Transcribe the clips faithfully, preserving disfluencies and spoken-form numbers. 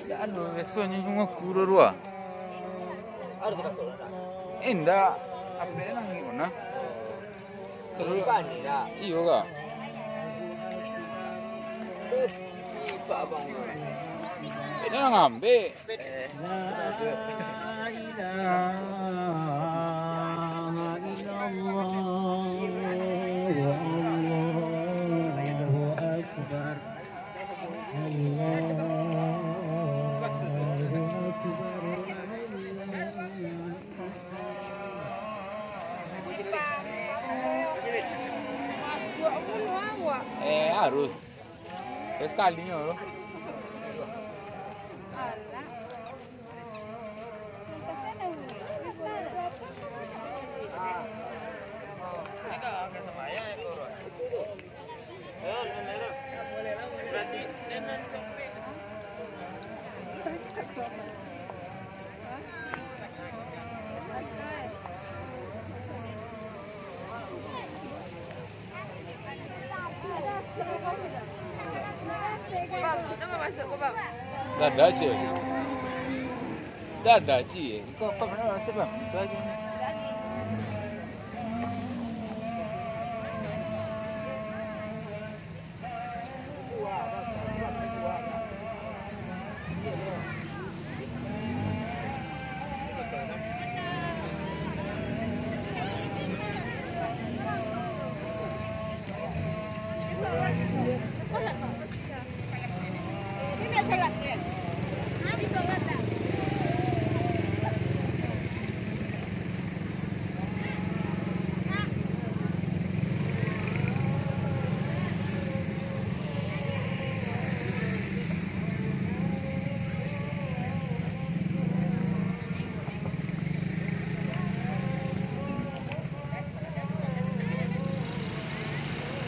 Anu, biasonyo nyo ngaku dua-dua. Indak, apo nan anu nah? Terus, iyo ka? Indak nangambek. Eh, harus. Sekali nyo tu. Dada, Cik. Dada, Cik. Kau apa pernah rasa, Bang? Itu aja.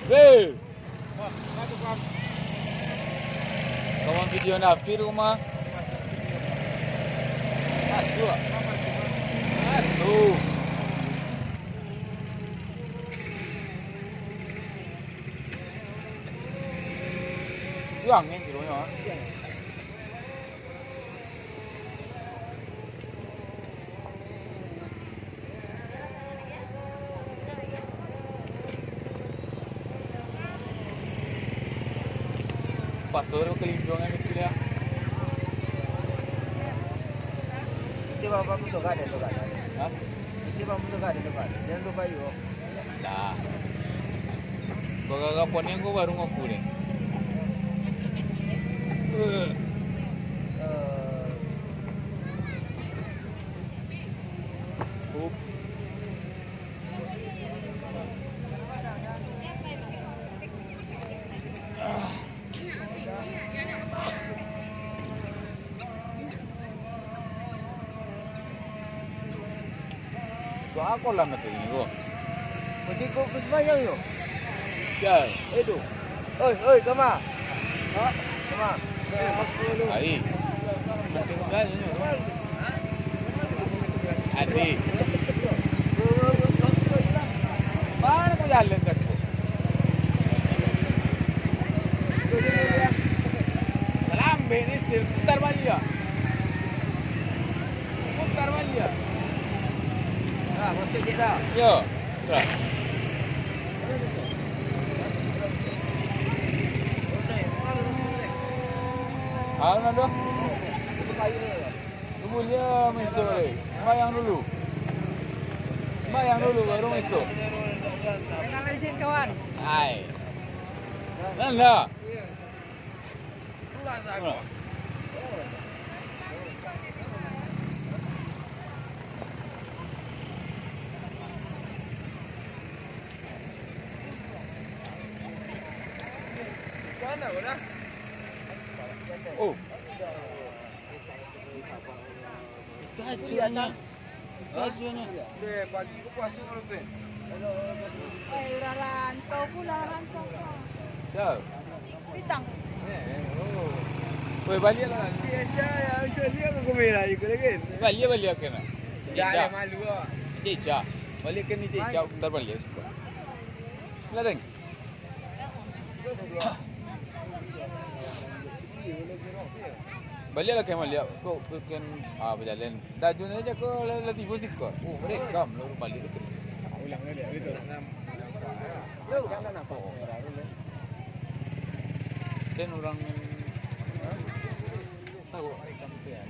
Weh! Kawan video Nafi tu mah. Masuk. Masuk. Itu angin kiro nyo. Pasar kelincuangan itu ya. Itu bapak musuh kan ada tu kan? Hah? Itu bapak musuh kan ada tu kan? Jangan lupa yuk. Dah. Bagagapon yang kau baru ngaku ni. Eh. Up. Doa ko lah mati ni ko. Mati ko ke sembahyang yo. Ya. Eh tu. Oi, oi, kama. Ha? Kama. Ai. Adi. Mana ko jalan kat ko? Lambe ni, putar baliak. Putar baliak. Dah, masuk je dah. Yo, putar. Halo, Nando. Tunggu dia, Mister. Sembahyang dulu. Sembahyang dulu, baru masuk. Jangan izin, kawan. Hai. Nanda. Oh. Tajuannya. Tajuannya. Deh, pagi ko puasa malam tu. Eh, urang rantau pulo, rantau pulo. Siap. Bintang. Eh, eh, oh. Weh, baliak lah. Dia cak, ya, cak dia ke kamera ikut lagi. Baliak, baliak kena. Jangan malu ah. Cicak. Baliak kena cicak, putar baliak suka. Ladang. Baliak, Baliak lah, Kemal, baliak. Kok bukan, ah, bajalan. Dah, Jun aja kok lah, lah tibo siko. Oh, rekam lah, baliak tu. Ulang baliak gitu. Dan orang tahu rekam tu ya.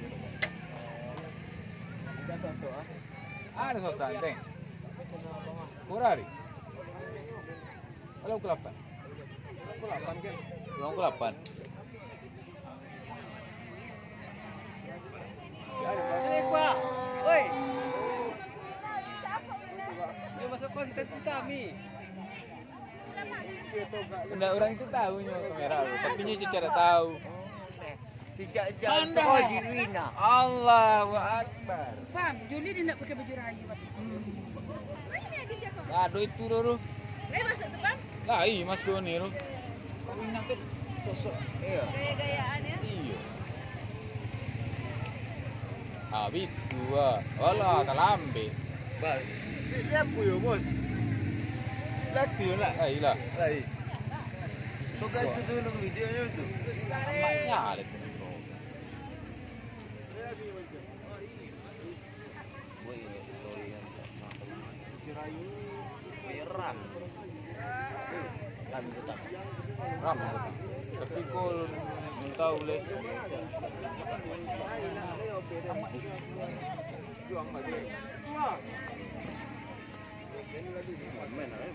Ada sosan, teng. Kurang hari. Kalau pukul lapan. Pukul lapan kan? Pukul lapan. Woi. Dia masuk konten si kami. Ndak, orang itu tahu nyo kamera tu, tapi nyo cacak ndak tahu. Cicak jatuh Pandai. Jirina. Allahu Akbar. Bang, Juli dia nak pakai baju raya waktu itu. Aduh, itu tu, tu. Lai masuk tu, Bang? Lai masuk ni tu. Tapi nak ke sosok. Iya. Gaya-gayaan ya. Iya. Ah, bitu ah. Walah, talambek. Ba, dia apa yo, bos? Latih lah. Lai lah. Lai. Tugas tu tu nunggu video nyo tu. Amat sial itu. Buat ini story kan. Ram. Ram tetap. Ram tetap. Tapi kau tahu leh. Juang bagi. Main lah, eh.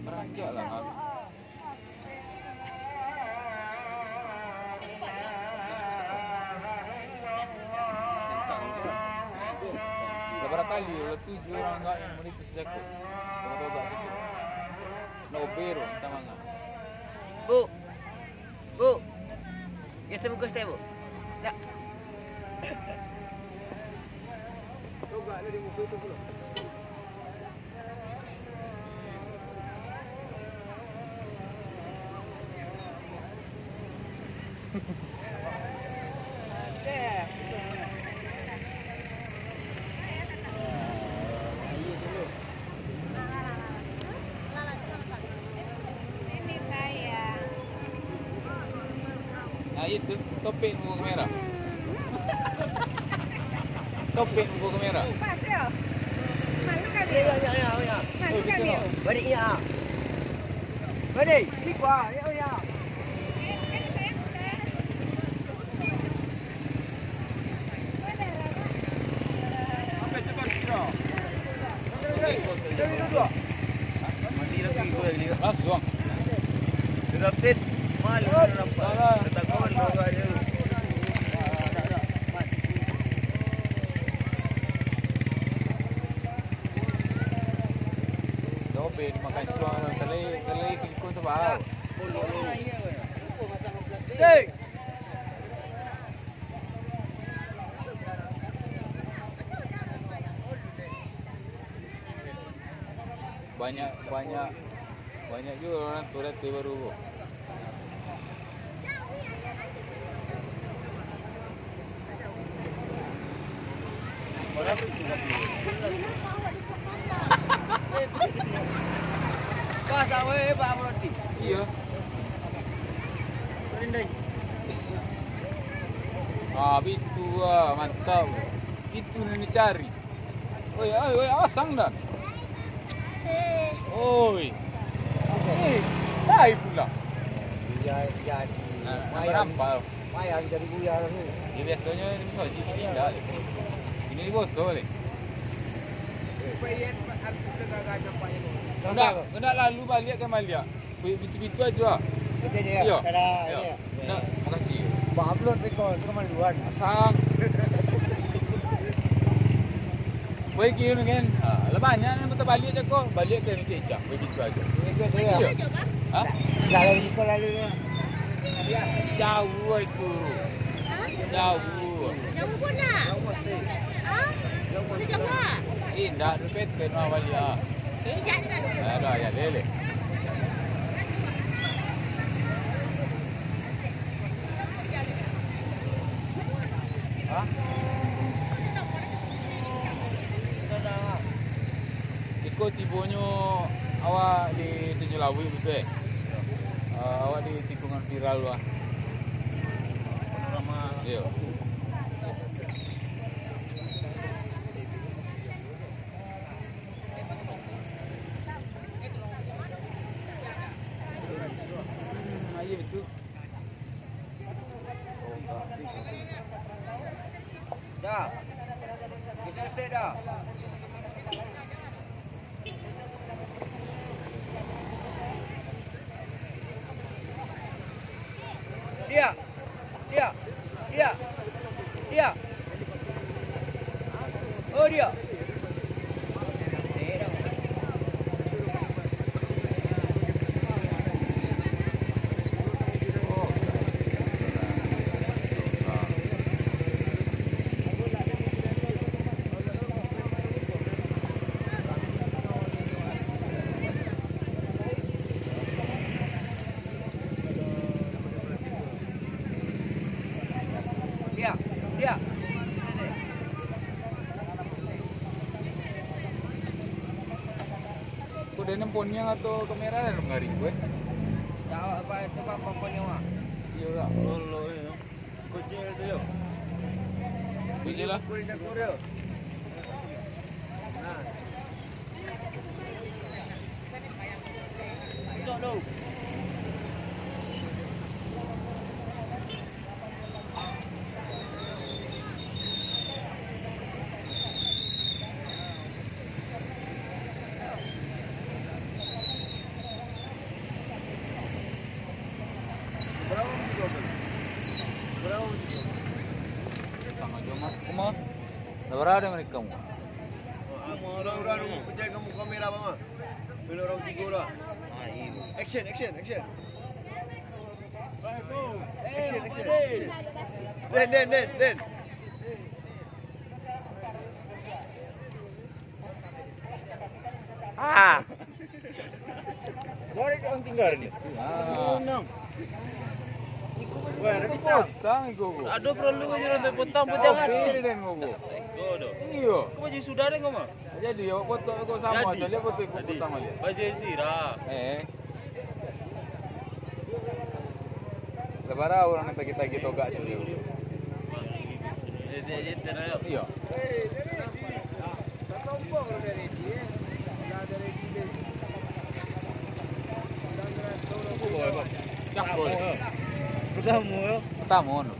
Rancak lah, Bang. Lah bara kali lah tujuah urang agak yang menipu sejako. Togak-togak situ. Nak oper, minta mangan. Bu. Bu. Geser muka situ, Bu. Nak. Togak lah di muka tu pula. Sini, sayang. Nah, itu, topik muka kamera. Topik muka kamera. Pas, yo. Malu kami. Iya, iya, iya, iya. Malu kami, yo. Balik, iya. Balik. Siko, ah, iya, iya. Langsung. Dope dimakan cuang, kalau, kalau ikut tu, bah. Hey! Banyak, banyak, banyak juo urang tu datang baru ko. Pas awak hebat berarti. Iyo. Ah, bitu ah, mantap. Itu nan dicari. Oi, oi, oi, awas, Sangdan. Oi. Eh, tai pula. Iya, iya. Nah, nampak. Payah cari buyar tu. Ya, biasanya di Soji ini indak. Ini di Boso, leh. Santai. Indak, indak lalu baliak ka baliak. Bitu-bitu ajo ah. Bitu ajo, ya? Iyo. Dadah, iyo. Iyo. Indak, makasih. Ba-upload record tu kemaluan. Asal. Weh, kira kan. Ha, lah banyak nan putar baliak cako. Baliak ka Encik Icah. Weh, gitu ajo. Itu ajo, ya? Iyo. Ha? Jalan itu lalu, ya. Jauah itu. Jauah. Jauah pun nak? Ha? Susah jauah. Eh, indak, dulu peten mah baliak ah. Eh, indak, indak. Aduh, ya, lele. Ha? Iko tibonyo awak di Tanjuang Lauik, betul, eh? Ah, awak di tikungan viral tu, ah. Iyo. Hmm, iyo, batua. Dah. Bisa set dah. Dia. Dia. Dia. Dia. Oh, dia. Dia, dia. Kok den poniang atau kamera den mangari, weh? Jawab apa itu, Bang, poniang, Bang? Iyo, Kak. Lolo, eh. Kucing tu, yo. Kucing lah. Kucing cakur, yo. Nah. Tangah jam, Mak. Kuma? Lah bara den mangecek, Mak? Urang-urang tu pacah kamu kamera, Bang, ah. Bila urang tigo lah. Ah, iyo. Action, action, action. Action, action, action. Den, den, den, den. Ah. Goreng dong tinggal ni. Ah. Wah, ada potang iko, ko. Ado perlu aja nanti potang, potang hati. Oke, den, ko, ko. Iko doh. Iyo. Ko baju sudah den, ko, mah? Jadi, awak potong ko samo. Jadi. Caliak potong iko. Jadi. Potang baliak. Baju sirah. Eh. Lah bara urang nan tagih-tagih togak sini. Iyo. Cakul. Pertama, yo. Pertama, no.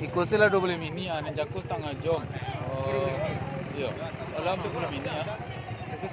Iko sih lah duo baleh minik, ah, nan jako satangah jam. Oh, iyo. Alah, duo baleh minik, ah. Tapi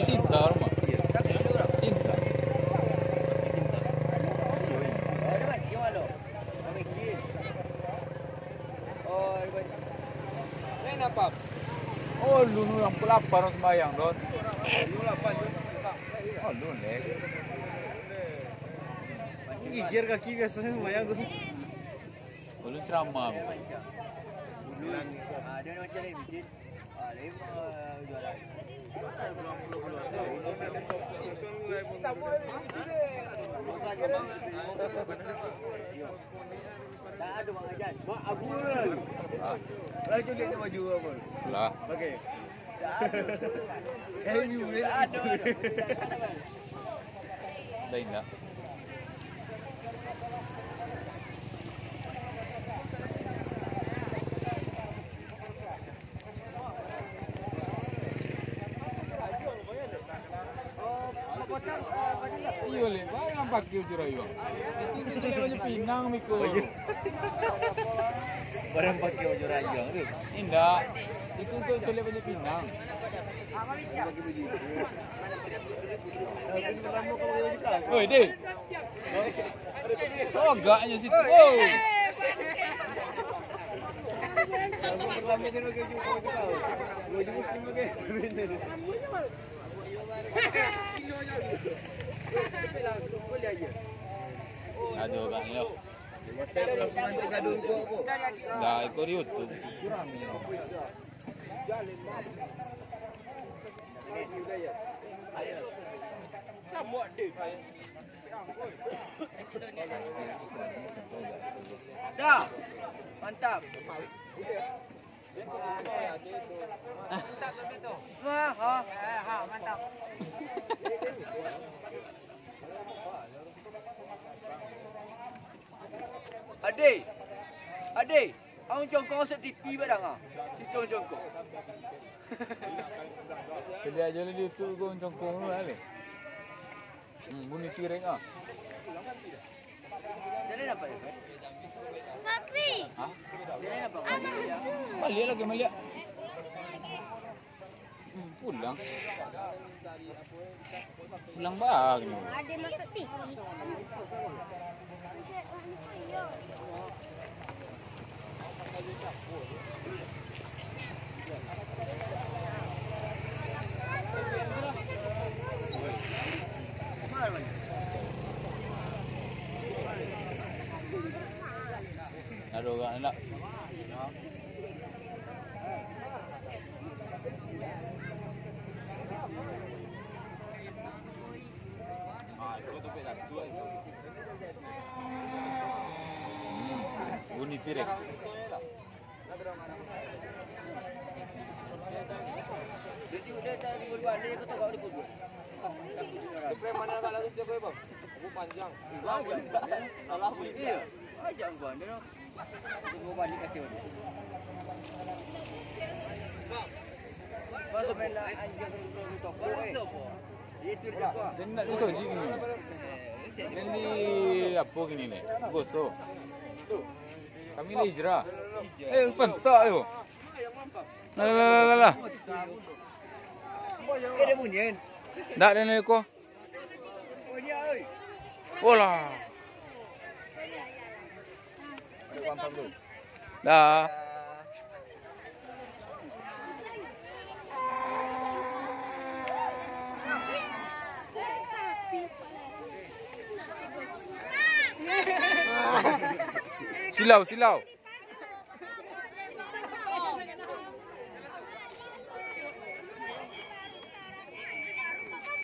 Sinta rumah. Sinta. Oh, lu urang lapar sumbayang, Don. Oh, lu, Lek. Gigir kaki biasonyo sumbayang tu. Ulun ceramah. Ulun, ah, dia macam ni, masjid. Ah, lain, ah, juara. Tak ada Bang Ajan. Mak Abu lagi. Ah. Lagi dia maju apa? Lah. Okey. Tak ada. Eh, you, eh. Tak ada, tak ada. Dah indak. Iyo, leh, barang pakai baju rayuang. Itu, itu, itu leh baju pinang, Miko. Barang pakai baju rayuang tu. Indak. Itu untuk caliak baju pinang. Oi, deh. Togaknyo situ. Oi. Aduh, Kak Nyo. Dah ikut YouTube. Dah. Mantap. Wah, ha. Ha, mantap. Ade. Ade. Ang congkok sa T V barang ah. Situ ang congkok. Kalian aja lah di YouTube ko ang congkok lah. Hmm, bunyi tirek ah. Jalan apa ya? Fakri. Hah? Jalan apa? Anak asuh. Balik lagi, balik. Hmm, pulang. Pulang bang. Ada masuk T V. Aduh, kak, nak. Hmm, bunyi tirek. Dia nak di Soji ni. Dia di apo kini ni? Goso. Kami lah hijrah. Eh, pentak tu. Lah, lah, lah, lah, lah. Ndak ada ni ko. Olah. Dah. Silau, silau.